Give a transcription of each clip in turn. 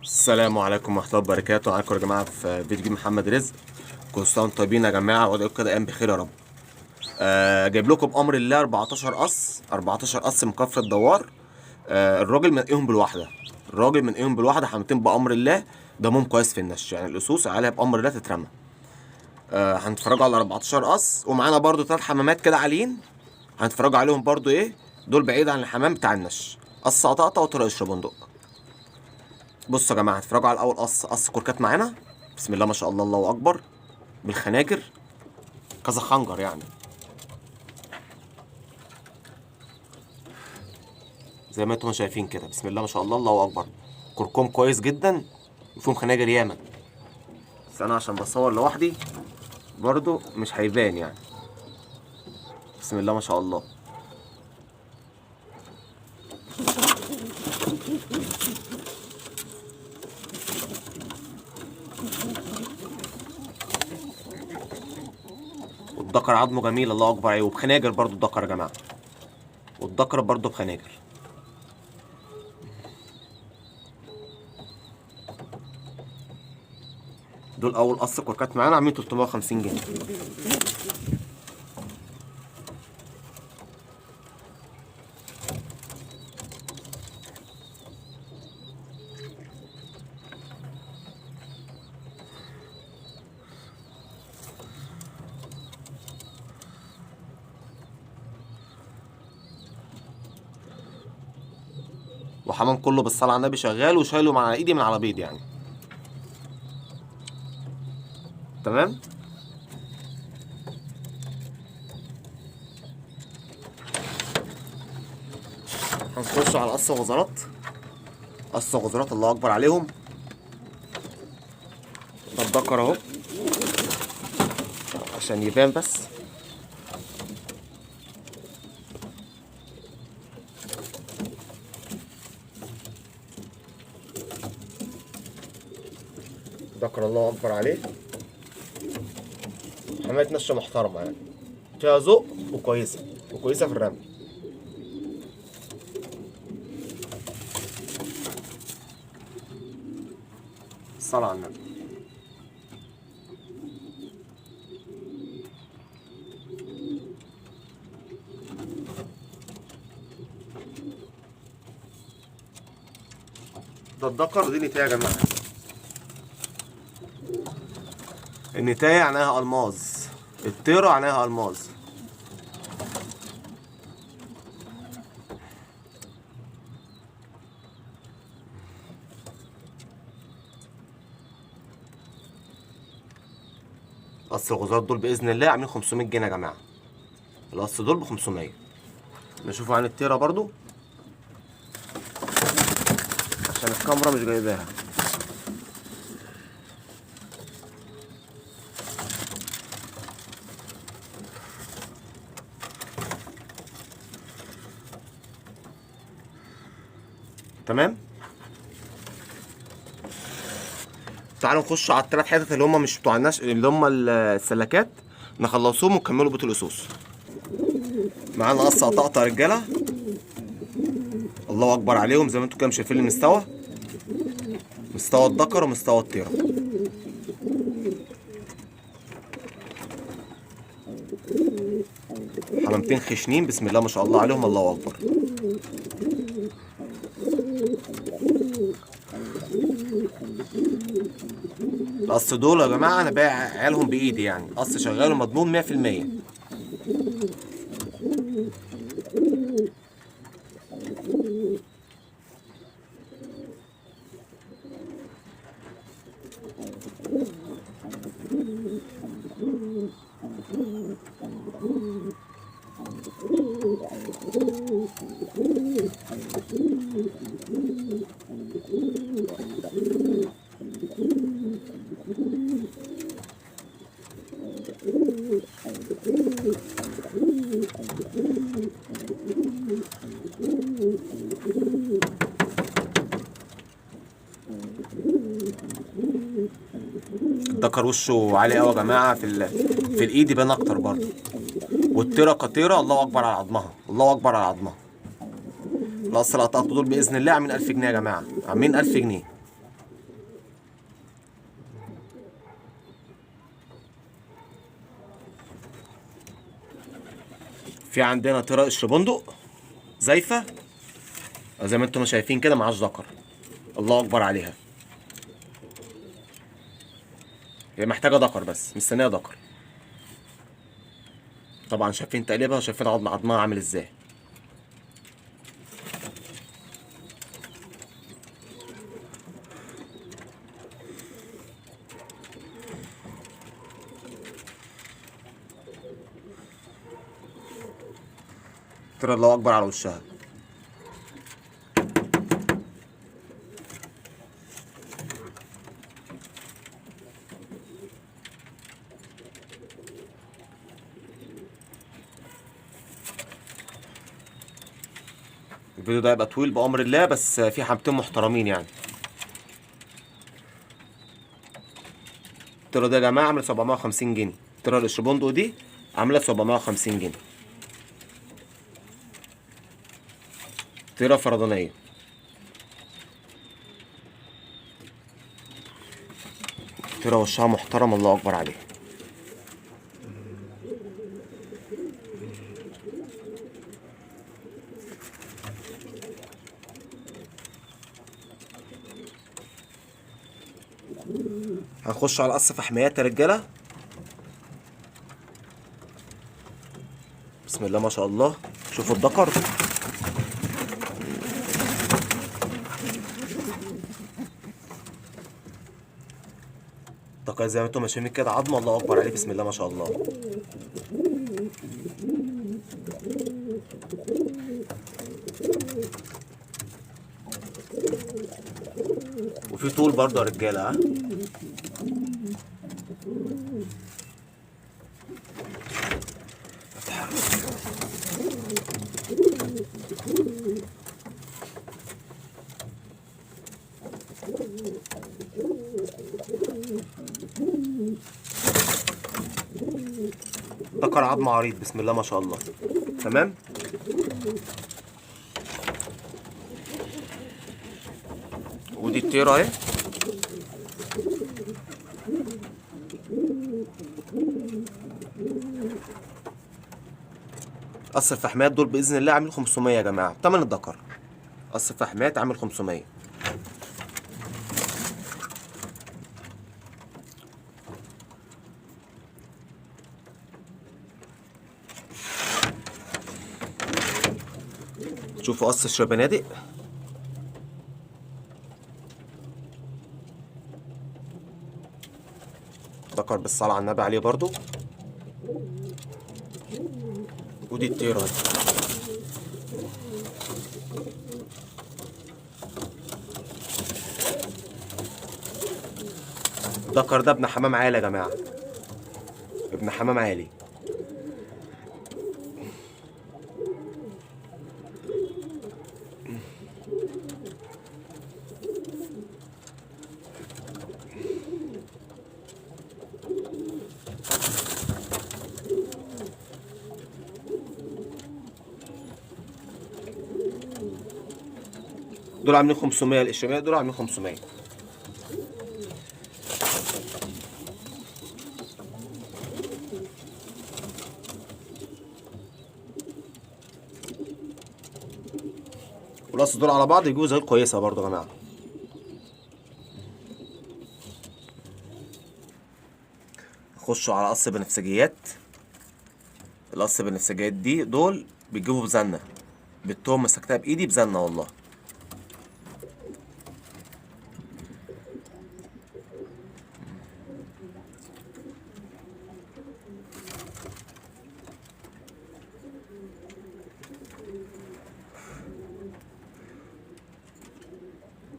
السلام عليكم ورحمة الله وبركاته. معاكم يا جماعة في فيديو جديد محمد رزق. كل سنة وانتم طيبين يا جماعة، وادعوكم كده أيام بخير يا رب. جايب لكم بأمر الله 14 قص، 14 قص من كفر الدوار. الراجل منقيهم بالواحدة، الراجل منقيهم بالواحدة، حمتين بأمر الله، دمهم كويس في النش، يعني الأصوص عليها بأمر الله تترمى. هنتفرجوا على 14 قص، ومعانا برضو 3 حمامات كده عاليين هنتفرجوا عليهم برضو. ايه دول بعيد عن الحمام بتاع النش، قص قطقطة وطرق الشبندق. بصوا يا جماعة، هتفرجوا على اول قص، قص كركات معانا، بسم الله ما شاء الله، الله اكبر، بالخناجر كذا خنجر يعني، زي ما انتم شايفين كده، بسم الله ما شاء الله، الله اكبر، كركم كويس جدا وفيهم خناجر ياما، بس انا عشان بصور لوحدي برضو مش هيبان يعني. بسم الله ما شاء الله. والدكر عظمه جميل، الله اكبر عليه، وبخناجر برضو الدكر يا جماعة، والدكر برضو بخناجر. دول اول قص كركات معانا، عاملين 350 جنيه. وحمام كله بالصلاة على النبي شغال، وشايله مع ايدي من على بيض يعني. تمام. هنخش على قص غزرات، قص غزرات الله اكبر عليهم. ده الدكر اهو عشان يبان بس. ذكر الله اكبر عليه. حمامة نشة محترمة يعني، فيها ذوق وكويسة، وكويسة في الرمي. الصلاة على النبي. ده الذكر، ودي نتاية يا جماعة. النتاية عينيها ألماظ، الطيرة عينيها ألماظ. قص الغزارات دول بإذن الله عاملين 500 جنيه يا جماعة. القص دول ب500. نشوفوا عن الطيرة برضو عشان الكاميرا مش جايباها. تمام. تعالوا نخش على الثلاث حتت اللي هم مش بتوع النش، اللي هم السلكات، نخلصوهم ونكملوا بيت الاسوس. معانا قص قطقطه يا رجاله، الله اكبر عليهم، زي ما انتم كده شايفين المستوى، مستوى الذكر ومستوى الطيرة. حمامتين خشنين بسم الله ما شاء الله عليهم، الله اكبر. القص دول يا جماعة انا بايع عيالهم بايدي يعني، قص شغال ومضمون 100%. الذكر وشه عالي قوي يا جماعة، في الايد يبان اكتر برضه. والطيره كطيره الله اكبر على عظمها، الله اكبر على عظمها. القص اللي قطعته دول باذن الله عاملين 1000 جنيه يا جماعة، عاملين 1000 جنيه. في عندنا طيره قشر بندق زايفه زي ما انتم شايفين كده، معاش ذكر، الله اكبر عليها. هي محتاجه ذكر بس، مستنيه ذكر. طبعا شايفين تقليبها وشايفين عظمها عامل ازاي. ترى الله اكبر على وشها. الفيديو ده هيبقى طويل بأمر الله، بس في حبتين محترمين يعني. الطيرة ده يا جماعة عاملة 750 جنيه. الطيرة القشر دي عاملة 750 جنيه. طيرة فردانية. طيرة وشها محترم، الله أكبر عليها. هنخش على قص فحميات يا رجاله. بسم الله ما شاء الله. شوفوا الدكر. الدكر زي ما انتم شايفين كده عظمه، الله اكبر عليه، بسم الله ما شاء الله. وفي طول برضه يا رجاله، ها. ذكر عظم عريض، بسم الله ما شاء الله. تمام. ودي الطيرة اهي. قص الفحميات دول بإذن الله عامل 500 يا جماعة، تمن الذكر. قص الفحميات عامل 500. شوفوا قص الشبنادق. ذكر بالصلاة على النبي عليه برضو. ودي الطيرة. الذكر ده ابن حمام عالي يا جماعة، ابن حمام عالي. دول عاملين 500، القشرية دول عاملين 500. والقص دول على بعض يجيبوا زي كويسة برضه يا جماعة. خشوا على قص بنفسجيات. القص بنفسجيات دي دول بيجيبوا بزنة، بالتوم مسكتها بإيدي بزنة والله.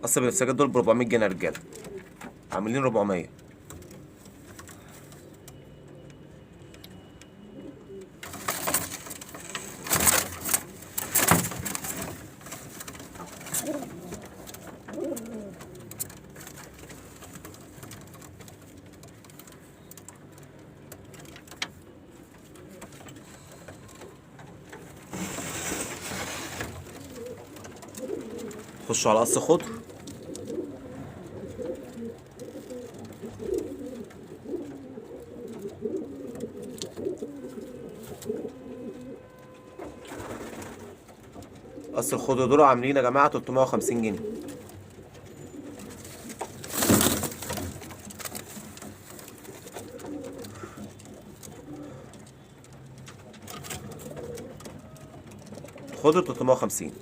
قص بنفسجيات دول ب 400 جنيه يا رجاله، عاملين 400. خشوا على قص خضر. قص الخضر دول عاملين يا جماعة 350 جنيه. خضر 350.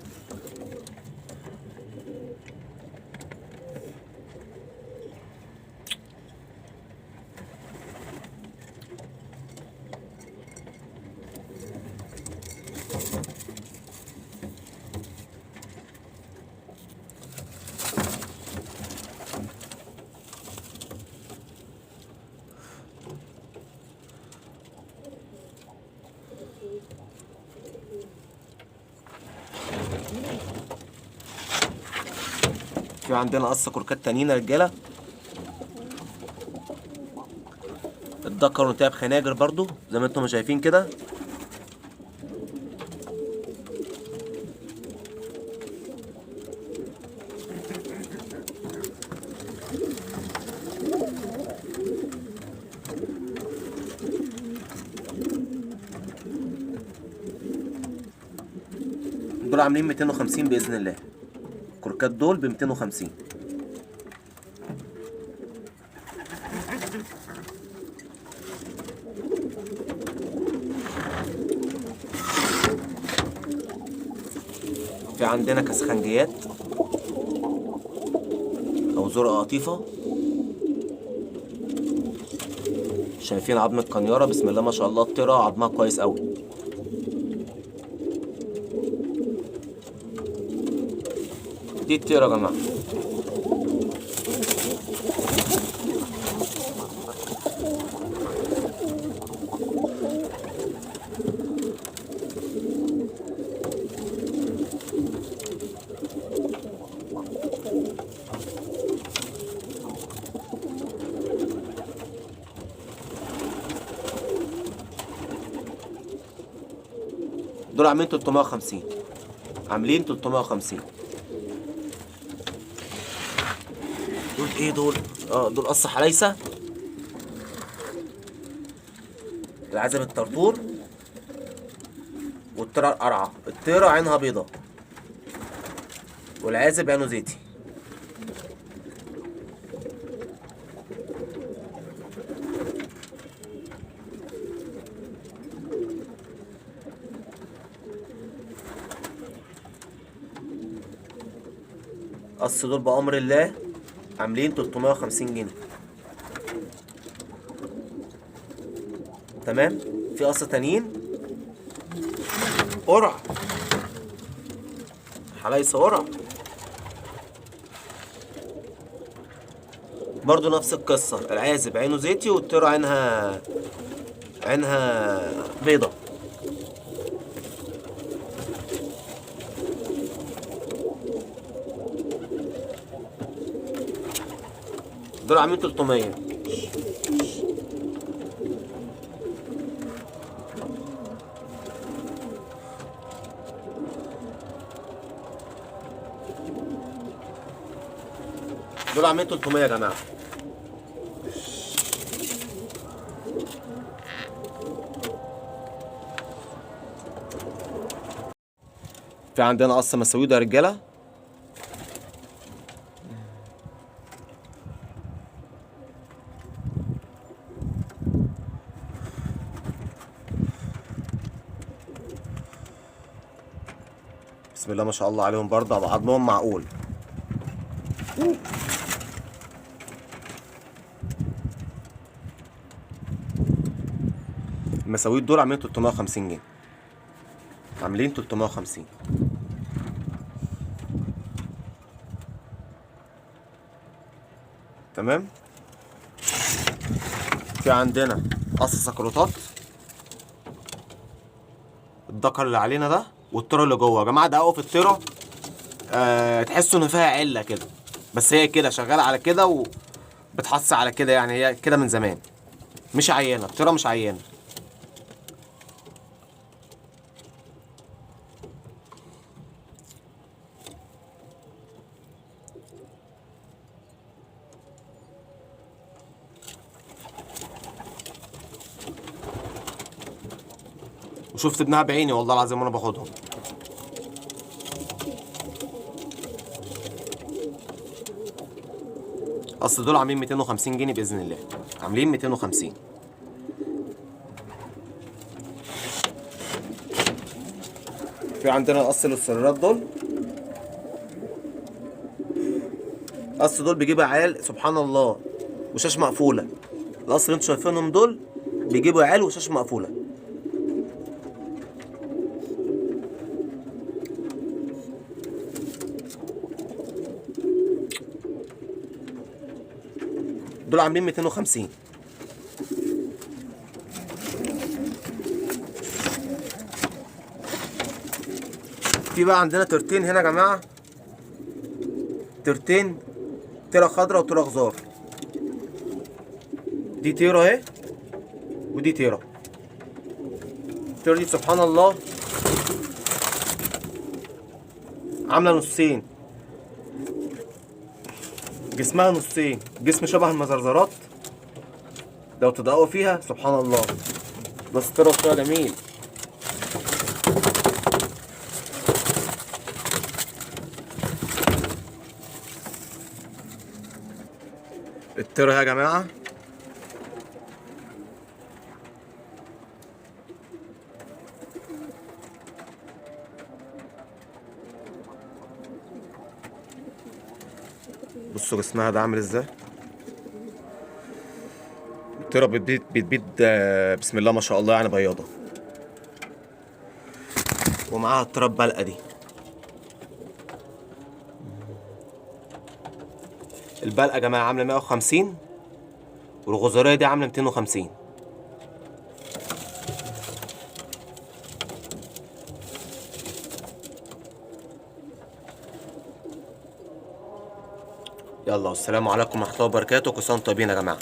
في عندنا قص كركات تانيين يا رجاله. الدكر وانتهى بخناجر برضو زي ما انتم شايفين كده. دول عاملين 250 باذن الله. الكركات دول ب 250. في عندنا كسخنجيات او زرقة قطيفة. شايفين عظم القنيرة؟ بسم الله ما شاء الله، الطيرة عظمها كويس قوي. دي الطيرة يا جماعة. دول عاملين 350. عاملين 350. دول ايه دول؟ دول قص حليسه، العزب الطرطور، والطيره القرعة. الطيرة عينها بيضة والعازب عينه زيتي. قص دول بأمر الله عاملين 350 جنيه. تمام. في قص تانيين قرع حلايصة قرع برضو نفس القصة. العازب عينه زيتي والطيرة عينها بيضة. دول عاملين 300. دول عاملين 300 يا جماعة. في عندنا قص مساويد يا رجالة. بسم الله ما شاء الله عليهم، برضه عظمهم معقول. المساويد دول عاملين 350 جنيه. عاملين 350. تمام. في عندنا قص سكروتات، الدكر اللي علينا ده والطيره اللي جوه. يا جماعة دققوا في الطيرة، تحسوا ان فيها عله كده، بس هي كده شغالة على كده وبتحص على كده، يعني هي كده من زمان، مش عيانه الطيرة، مش عيانه. وشفت ابنها بعيني والله العظيم وانا باخدهم. اصل دول عاملين 250 جنيه باذن الله، عاملين 250. في عندنا القص للسريرات دول، قص دول بيجيبوا عيال سبحان الله وشاش مقفولة. القص اللي انتوا شايفينهم دول بيجيبوا عيال وشاش مقفولة. دول عاملين 250. في بقى عندنا ترتين هنا يا جماعة، ترتين، تيرة خضراء وتيرة خضار. دي تيرة اهي ودي تيرة. التيرة دي سبحان الله عاملة نصين، جسمها نصين، جسم شبه المزرزرات لو تدققوا فيها سبحان الله. بس التيرة فيها جميل. التيرة يا جماعة بصوا جسمها ده عامل ازاي. التيرة بتبيض بتبيض بسم الله ما شاء الله، يعني بياضة. ومعاها التيرة البلقة دي. البلقة يا جماعة عاملة 150، والغزرية دي عاملة 250. يلا والسلام عليكم ورحمة الله وبركاته، كل سنة وانتم طيبين يا جماعة.